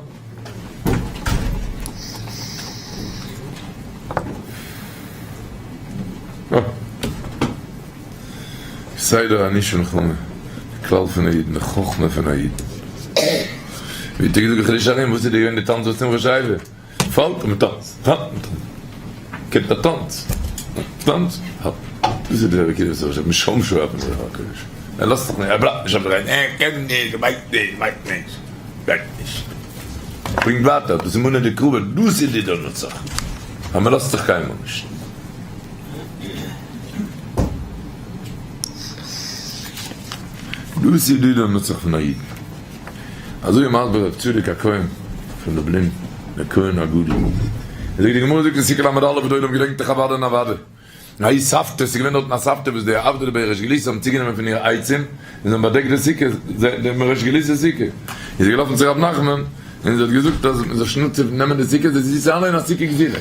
כסדר אן איש מלחמה, די כלל פון א איד, די חכמה פון א איד. ווי האט ער געזאגט חידוש הרי"ם, וואס איז די געווען די טאנץ וואס שמחה שייווע פאלט און מ'טאנצט, טאנצט און טאנצט, קומט א טאנץ, טאנץ, האלט. דאס איז די רקידה וואס איך משום שהוא אויפן זוהר הקדוש. ער לאזט זיך נישט, ער בלייבט נישט אויף די רייד, ער קען נישט, ער ווייסט נישט, ווייסט נישט, ווייסט נישט. ברענגט ווייטער, דאס איז מנא דקרבא, דאס איז די דערנוצער, אז מ'לאזט זיך קיינמאל נישט. דאס איז די דערנוצער פון א איד. אזוי איז מסביר ר' צדוק הכהן פון לובלין, דער כהן הגדול. ער זאגט, די גמרא זאגט אין סוכה ל"א, די עולם געדענקט דאך אוודאי און אוודאי. ההיא סבתא, ס'איז געווען דארטן א סבתא וואס די עבדי דבי ריש גלותא האבן צוגענומען פון איר עצים און זיי האבן באדעקט די סוכה, די ריש גלותא'ס סוכה. איז זי געלאפן צו ר' נחמן און זי האט געזאגט אז מ'זאל שנעל צו נעמען די סוכה, זי זיצט אליין א סוכה גזירה.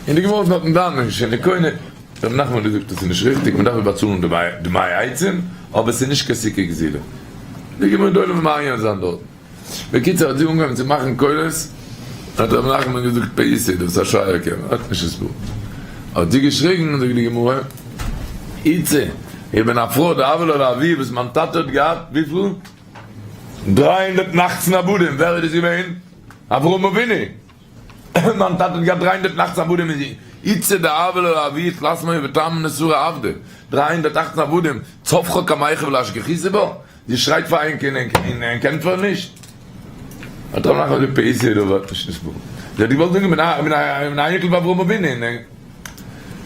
און די גמרא איז דארטן דן און שוין די קונה. ר' נחמן האט געזאגט עס איז נישט ריכטיג, מ'דארף איר באצאלן דמי עצים, אבער עס איז נישט קיין סוכה גזילה. די גמרא דא וועלן מעיין זיין דארטן. בקיצור האט זי אנגעהויבן צו מאכן קולות, האט ר' נחמן געזאגט פעיסי דאס איז א שייער קעמער האט נישט הסבר. האט זי געשריגן זאגט די גמרא, איצה איך בין א פרוי די עוולה לאבי וואס מיין טאטע האט געהאט וויפיל? 318 עבדים, ווער איז דאס געווען? אברהם אבינו! מיין טאטע האט געהאט 318 עבדים איז איצה די עוולה לאבי תלת מאה ותמנ עשרה עבדי, 318 עבדים, צווחא קמייכא ולהשגחיסי בה? זי שרייט פאר ענק און ענק ענטפערן נישט. האט ר' נחמן געזאגט פעיסי דא ווערט נישט נסבר. זי האט געוואלט זאגן איך בין א אייניקל פון אברהם אבינו און ענק.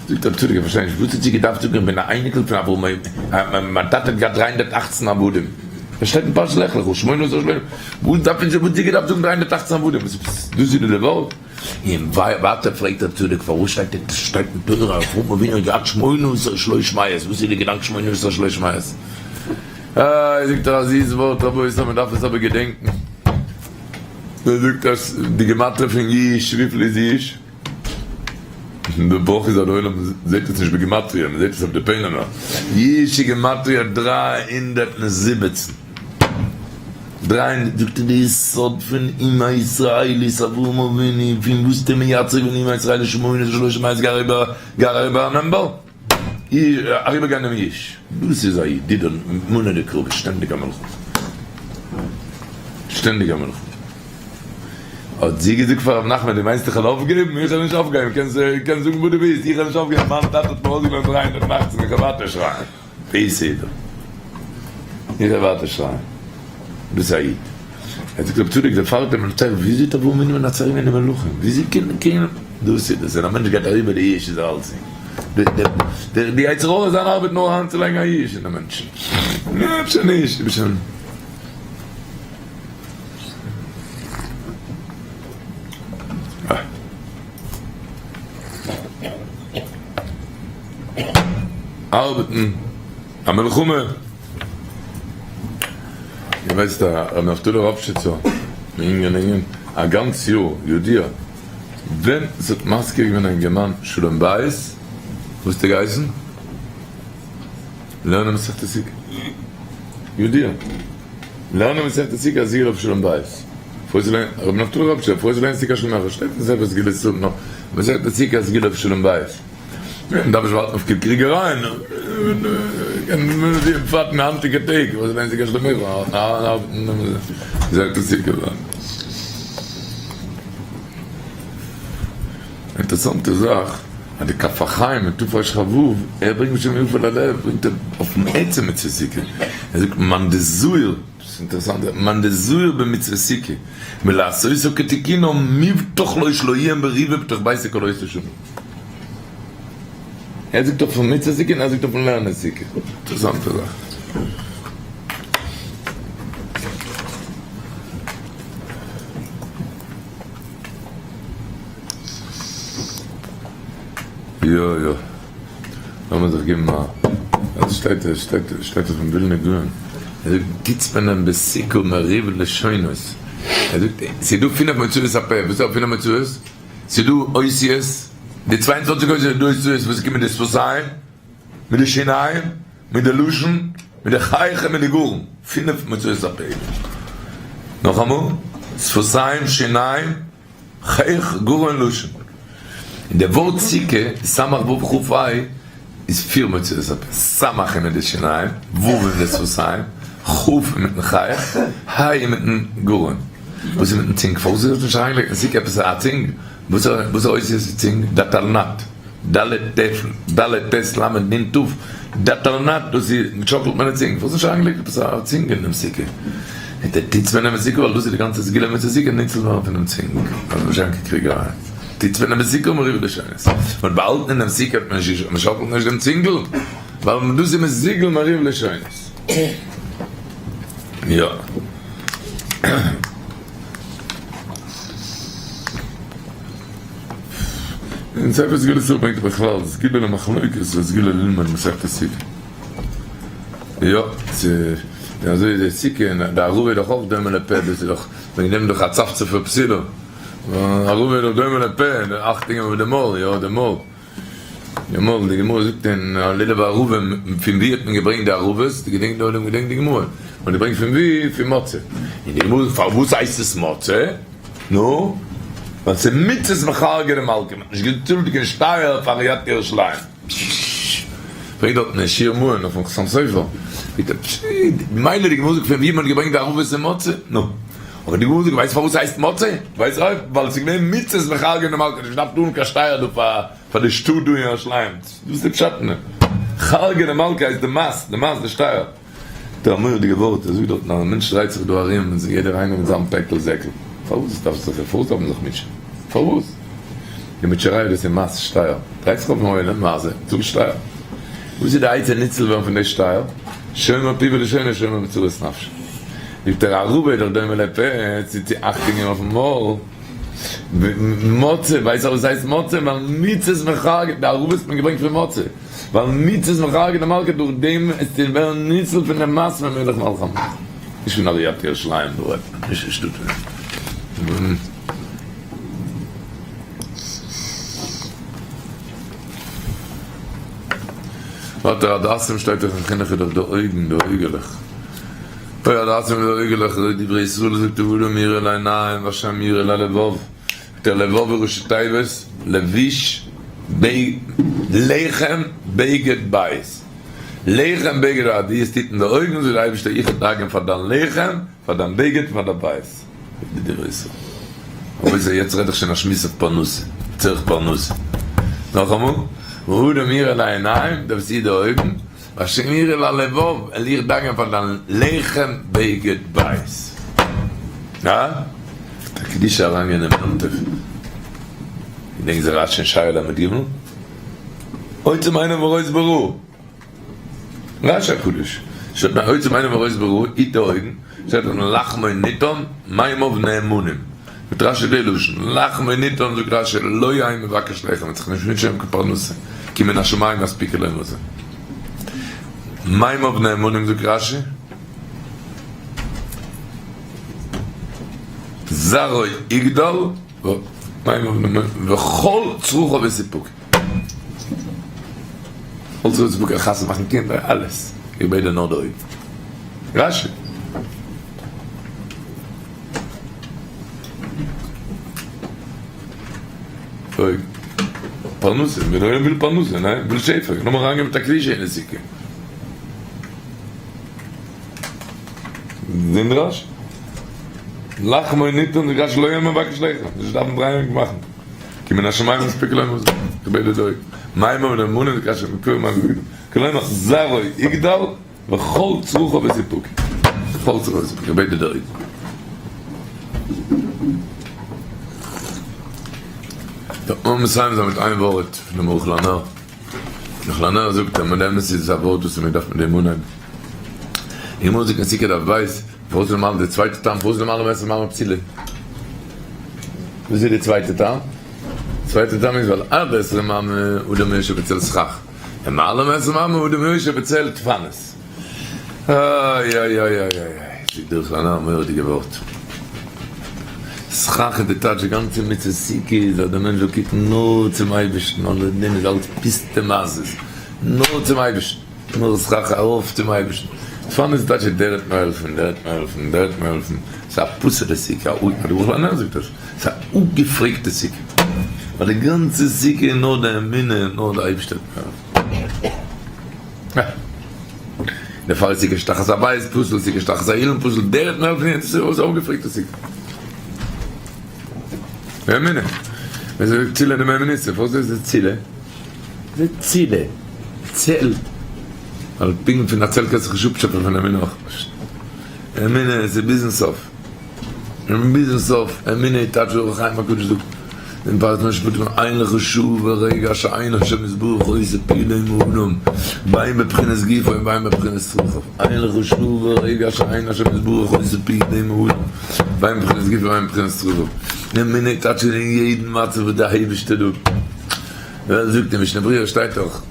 זאגט רב צדוק איך פארשטיי נישט וואס האט זי געדארפט זאגן איך בין א אייניקל פון אברהם אבינו מיין טאטע האט געהאט 318 עבדים. עס שטייט אין פרשת לך לך שמונה עשר שלושים וואס דארף וואס האט זי געדארפט זאגן 318 עבדים וואס דאס איז די ווארט. און ווייטער פרעגט רב צדוק פארוואס שטייט אין שטייט אין תורה אברהם אבינו האט געהאט שמונה עשר שלוש מאות וואס איז די געדאנק שמונה עשר שלוש מאות? איי זאגט ער א זיס ווארט רבותי מען דארף עס אבער געדענקן. ער זאגט אז די גמטריא פון יש וויפיל איז יש? די בראך איז אז די עולם זעט עס נישט בגמטריא מען זעט עס אויף די פענעמער יש איז גמטריא 317 דריי הונדערט זאגט ער די יסוד פון אומה הישראלית אברהם אבינו פון וואס האט ער מייצר געווען אומה הישראלית שמונה ושלושים מאות גר אריבער א מעמבער אריבערגיין דעם יש, דאס איז א איד, דידן מנא דקרא, שטענדיג א מלחמה, שטענדיג א מלחמה. האט זי געזאגט פאר ר' נחמן, דו מיינסט איך וועל אויפגעבן? איך וועל נישט אויפגעבן, קענסט קענסט זאגן וואס דו ווילסט, איך וועל נישט אויפגעבן, מיין טאטע האט מיר אויסגעלערנט 318, איך וועל ווייטער שרייען, בסדר, איך וועל ווייטער שרייען, דאס איז א איד. ער זאגט רב צדוק דערפאר האט ער מנצח, וויאזוי האט אברהם אבינו מנצח געווען די מלכים, וויאזוי קען קען, דאס איז דאס, ווען א מענטש גייט אריבער די יש איז ער אלצדינג, די יצר הרע זיין ארבעט נאר אריינצולייגן א יש אין די מענטשן, נע אפשר נישט, אפשר. ארבעטן א מלחמה. איר ווייסט א ר' נפתלי ראפשיצער מענין לענין א גאנץ יאר יודיע ווען ס'האט מזכיר געווען א אינגערמאן שלום בית וואס האט ער געהייסן? לערנען מסכת סוכה יודיע לערנען מסכת סוכה אז איר אויף שלום בית ר' נפתלי ראפשיצער פארוואס לערנסטו סוכה שלום בית שטייט אין ספר סגולות סוף נאך מסכת סוכה סגולה אויף שלום בית. מען דארף נישט ווארטן אויף קיין קריגערייען, בפרט אין היינטיגע טעג וואס ווען ס'גייט שלום אינטערעסאנטע זאך אז די כף החיים אין תרכ"ו ער ברענגט בשם יפה ללב ברענגט ער אויפן עצם מצוות סוכה, ער זאגט מאן דזוהר, ס'איז אינטערעסאנט, מאן דזוהר במצוות סוכה מלעשותה כתיקונו מובטח לו שלא יהיה מריבה בתוך ביתו כל אותו שנה. ער זאגט אויפן מצוה סוכה און ער זאגט אויפן לערנען סוכה. אינטערעסאנטע זאך. יא יא. לאמיר זיך געבן א. עס שטייט עס שטייט עס שטייט אויפן ווילנער גאון. ער זאגט גיטס מען אים בסוכה מריב לשונות. ער זאגט ס'איז דא פינף מוצאות הפה, וואס איז פינף מוצאות? ס'איז דא אותיות, די 22 אותיות איז דא אותיות וואס קומען מיט די שפתיים, מיט די שיניים, מיט די לשון, מיט די חיך און מיט די גרון, פינף מוצאות הפה. נאכאמאל, שפתיים, שיניים, חיך, גרון, לשון. און די ווארט סוכה, סמך וו כף ה', איז פיר מוצאות הפה, סמך איז מיט די שיניים, וו איז מיט די שפתיים, כף איז מיטן חיך, ה' איז מיטן גרון. וואס איז מיטן צינג? פארוואס האט נישט אריינגעלייגט אין סוכה עפעס א צינג? וואס איז אותיות צינג? דטלנת. ד ט ד ט ל נ ת, דטלנת, דאס איז מ'טשאקלט מיט די צינג, פארוואס נישט אריינגעלייגט עפעס א צינג אין דעם סוכה? מיט די טוץ מען נעמען סוכה ווייל דאס איז די גאנצע סגולה מצוה סוכה ניצול ווערן פונעם צינג, אז נישט זיין קיין קריגעריי, טוץ מען נעמען סוכה מריב לשונות, מ'האט באהאלטן אין דעם סוכה האט מען נישט מ'שאקלט נישט דעם צינגל ווייל דאס איז מסוגל מריב לשונות. יא. אין ספר סגולת ישראל ברענגט ער בכלל סגולה למחלוקת וסגולה ללמוד מסכת סוכה. יא, ס'איז אזוי די סוכה און די ערבה איז דאך אויך דומה לפה, דאס איז דאך וועגן דעם דאך הצפצפה פסולה. ערבה איז דאך דומה לפה, אכטונג געבן אויף די מויל, יא די מויל. די מויל, די גמרא זאגט אין לולב וערבה, פון ווי האט מען געברענגט די ערבות? די געדענקט די עולם געדענקט די גמרא? מען האט געברענגט פון ווי? פון מצה. און די גמרא זאגט פארוואס הייסט עס מצה? נו, ווייל ס'איז מצות מחרגי דמלכא, מ'האט נישט געצאלט קיין שטייער פאר עיריית ירושלים. פרעגט דארטן אין שיר מעון אויפן חתם סופר, זאגט ער, פששש, מילא די גמרא זאגט פון ווי מ'האט געברענגט די ערבות איז מצה, נו, אבער די גמרא זאגט ווייסט פארוואס ס'הייסט מצה? ווייסט אויך, ווייל ס'איז געווען מצות מחרגי דמלכא, נישט געדארפט צאלן קיין שטייער דא פאר פאר די שטאט דא אין ירושלים, דאס איז די פשט אין דעם, חרגי דמלכא הייסט די מס, די מס, די שטייער. דער מורא'דיגע ווארט, ער זאגט דארטן אז א מענטש דרייט זיך דא ארום און ס'איז יעדער איינער מיט זיין פעקל זעקל, פארוואס דארף זיך פארוואס דארף מען זיך מוטשען? פארוואס? די מוטשעריי דאס איז מס שטייער, דרייט זיך אויפן עולם מה זה? צאל שטייער. וואס איז די עצה ניצול ווערן פון די שטייער? שומר פיו ולשונו שומר מצרות נפשו. זאגט ער ערבה איז דאך דומה לפה, צו צו אכטונג געבן אויפן מויל. מצה, ווייסט וואס הייסט מצה? ווייל מצות מחרגת, די ערבות האט מען געברענגט פון מצה. ווייל מצות מחרגת די מלכה דורך דעם עס צו ווערן ניצול פון דעם מס פון מלך מלכי המלכים. נישט פון עריית ירושלים דא רעדט מען, נישט אין שטאט. ווייטער הדסים שטייט דאך אין חינוך איז דאך די אויגן, די אויגעלעך. אוי הדסים די אויגעלעך, אזוי דברי ישראל זאגט האדם יראה לעיניים והשם יראה ללבב. דער לבב איז ראשי תיבות לבוש ב לחם בגד בית לחם בגד בית די עס טוט אין די אויגן זאגט דער אייבערשטער איך וועל דאגה'ן פאר דיין לחם פאר דיין בגד פאר דיין בית די דברי ישראל רבותי יעצט רעד איך שוין א שמועס אויף פרנסה צורך פרנסה נאכאמאל והאדם יראה לעיניים דאס איז די אויגן והשם יראה ללבב, וועל איך דאגה'ן פאר דיין לחם בגד בית. הא? א קדושה אריינגיין אין יום טוב. געדענק זיך רשי אין שער ל"ג? עוצם עיניו ורואה ברור. רשי הקדוש. שטייט ביי עוצם עיניו ורואה ברור, היט די אויגן, שטייט דארטן לחמו ניתן, מימיו נאמנים. מיט רשי די לשון, לחמו ניתן זאגט רשי לא יהא מבקש לחם, האט זיך נישט מוטשען קיין פרנסה, כי מן השמים יספיקו לו מזון. מימיו נאמנים זאגט רשי, זרעו יגדל, מימיו נאמנים, וכל צרכיו יסופקו. כל צרכיו יסופקו, חתונה מאכן קינדער, אלעס, איך בעט דיר נאר די אויגן. רשי. אוי, פרנסה, ווען עולם וויל פרנסה, ניין? וויל שפע, לאמיר אריינגיין מיט א קדושה אין די סוכה. זעהן רש י? לחמו ניתן זאגט רש י לא יהיה מבקש לחם, נישט דארפן דרייען גמח'ן, כי מן השמים יספיקו להם מזון, כבד הדואג, מים ונאמנים זאגט רש י מקור מים כלומר זרעו יגדל וכל צרכו וסיפוקו. כל צרכו וסיפוקו, ביידע דערין. טוב, לאמיר מסיים זיין מיט איין ווארט פונעם ערוך לנר. ערוך לנר זאגט אז מיט אמת איז עס א ווארט וואס מען דארף מיט דעם אנהייבן. די גמרא זאגט אין סוכה דף ב', פארוואס למעלה די צווייטע טעם, פארוואס למעלה מעשר מאמר פסולה? וואס איז די צווייטע טעם? צווייטע טעם איז ווייל עד עשרה מאמר אדם יושב בצל סכך. למעלה מעשר אמה אדם יושב בצל דפנות. איי איי איי איי איי איי, זאגט דער ערוך לנר א מורא'דיגע ווארט. סכך איז די טייטש די גאנצע מצוה סוכה איז אז דער מענטש זאל קוקן נאר צום אייבערשטן אנדערע דעם איז אלץ פוסטע מעשות נאר צום אייבערשטן נאר סכך ארויף צום אייבערשטן דפאן איז די טייטש דער וועט מיר העלפן דער וועט מיר העלפן דער וועט מיר העלפן ס'איז א פסול'ע סוכה א דער ברוך לערנער זאגט דאס ס'איז א אפגעפרעגטע סוכה ווייל די גאנצע סוכה איז נאר די אמונה נאר די אייבערשטער וועט מיר העלפן. דערפאר איז סוכה שתחת הבית פסול, סוכה שתחת האילן פסול, דער האט מער פון יענץ איז אויפגעפרעגט די סוכה. אמונה. ווען זאגט צילה די מאמין איז פארוואס איז עס צילה? זה צילה. צל. ווייל פונקט פון א צל קענסט זיך נישט אפטשעפען פון אמונה אויך נישט. אמונה איז ביזן סוף. און ביזן סוף, אמונה איז טייטש ווי אור החיים הקדוש זאגט אין פרשת משפטים, אין לך שעה ורגע שאין השם יתברך עושה פעולה עם האדם, בין בבחינת גופו ובין בבחינת צרכיו, אין לך שעה ורגע שאין השם יתברך עושה פעולה עם האדם, בין בבחינת גופו ובין בבחינת צרכיו. אמונה איז טייטש אין יעדן מצב וואס דער אייבערשטער דא. ווער זאגט אין משנה ברורה שטייט דאך,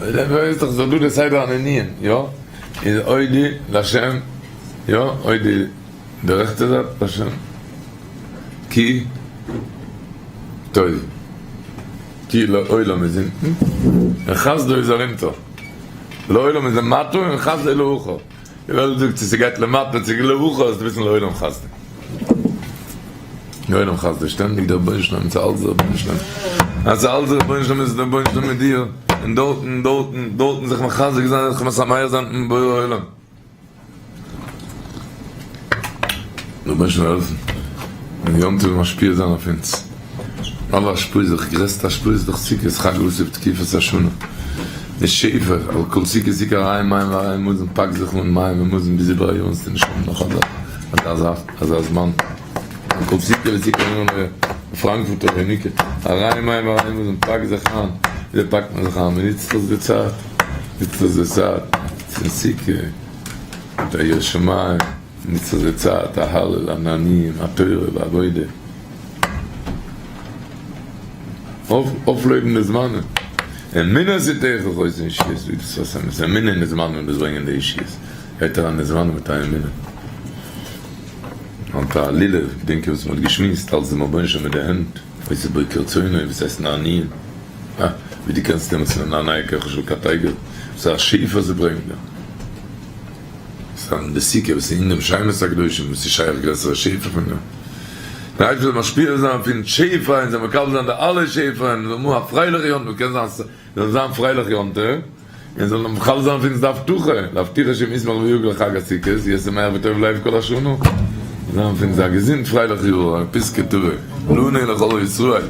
איז דאך דא די סדר הענין, יא? איז אודי להשם, יא? אודי. די רעכטע זייט לשם כי טוב כי לעולם איז אונטן און חסדו איז ארונטער לעולם איז למטה און חסדו לאחור די וועלט זאגט צו ס'גייט למטה צו לאחור זאלסטו וויסן לעולם חסדו לעולם חסדו שטענדיג דער רבונו של עולם ס'איז אלץ דער רבונו של עולם אז ס'איז אלץ דער רבונו של עולם איז דער רבונו של עולם מיט דיר און דארטן דארטן דארטן זיך מחזק זיין זיך משמח זיין מיטן בורא עולם. רבונו של עולם העלפן און יום טוב משפיע זיין אויף אונז אלע השפעות, די גרעסטע השפעה איז דאך סוכות חג האסיף תקופת השנה די שפע על כל סוכות סוכה הרי מים והרי מזון פאק זיך אן מים און מזון ביז איבער א יאר און נישט האבן נאך אזא אזא זמן על כל סוכה וסוכה אומרים לו פראנקפורטער יניקה הרי מים והרי מזון פאק זיך איין וויאזוי פאקט מען זיך איין מען נוצט אויס די צייט נוצט אויס די צייט פון סוכה מיט א ירא שמים, נוצט אויס די צייט א הלל, א נענועים, א תורה ועבודה, אויפלעבן די זמנים, אמונה עשית חוסן ישועות, ווי דאס וואס אמת, אמונה אין די זמנים וואס ברענגען די ישועות, גייט אריין אין די זמנים מיט א אמונה, היינט א לולב, געדענק איך וואס מען האט געשמועסט, אלס דעם רבונו של עולם מיט די הענט, עושה בו כרצונו, וואס הייסט נענועים. אה, ווי דו קענסט נעמען צו א נייע כח של קטיגור, ס'איז א שפע ס'ברענגט דיר. ס'איז א נסיקה וואס איז אין דעם שמות הקדושים וואס איז שייך גרעסערע שפע פון דעם. דער אייבערשטער זאל משפיע זיין פון שפע און זאל מקבל זיין די אלע שפע און זאל האבן א פרייליכע יום טוב, קען זיין זאל זיין פרייליך יום טוב, און זאל מקבל זיין פון אונז די הבטחה, להבטיח השם ישמח ויגל לחג הסוכות, יהיה שמח וטוב לב כל השנה, זיין פון אונז א געזונט פרייליך יאר, א פסקה טובה, לנו ולכל ישראל.